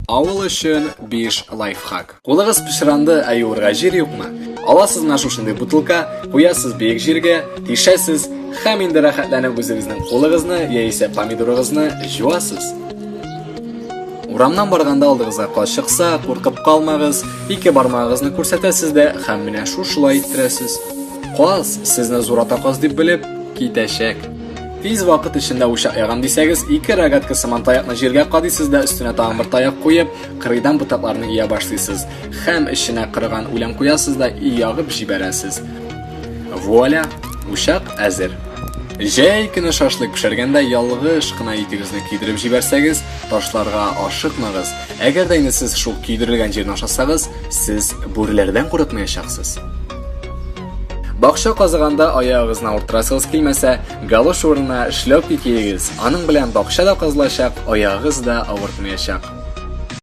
Авыл өчен 5 лайфхак. Кулыгыз пычранды, ә юырга җир юкмы? Аласыз менә шушындый бутылка, куясыз биек җиргә, тишәсез һәм инде рәхәтләнеп үзегезнең кулыгызны яисә помидорыгызны җуасыз. Урамнан барганда алдыгызга каз чыкса, куркып калмагыз, ике бармагыгызны күрсәтәсез дә һәм менә шушылай иттерәсез. Каз сезне зур ата каз дип белеп китәчәк. Тиз вакыт эчендә учак ягам дисәгез, ике рогатка сыман таякны җиргә кадыйсыз да өстенә тагын бер таяк куеп, кырыйдан ботакларны ия башлыйсыз. Һәм эченә кырыган үлән куясыз да и ягып җибәрәсез. Вуаля, учак әзер. Җәй көне шашлык пешергәндә ялгыш кына итегезне көйдереп җибәрсәгез, ташларга ашыкмагыз. Әгәр дә инде сез шул көйдерелгән җирне ашасагыз, сез бүреләрдән курыкмаячаксыз. Бакча казыганда аягыгызны авырттырасыгыз килмәсә, галош урынына шлепки киегез. Аның белән бакча да казылачак, аягыгыз да авыртмаячак.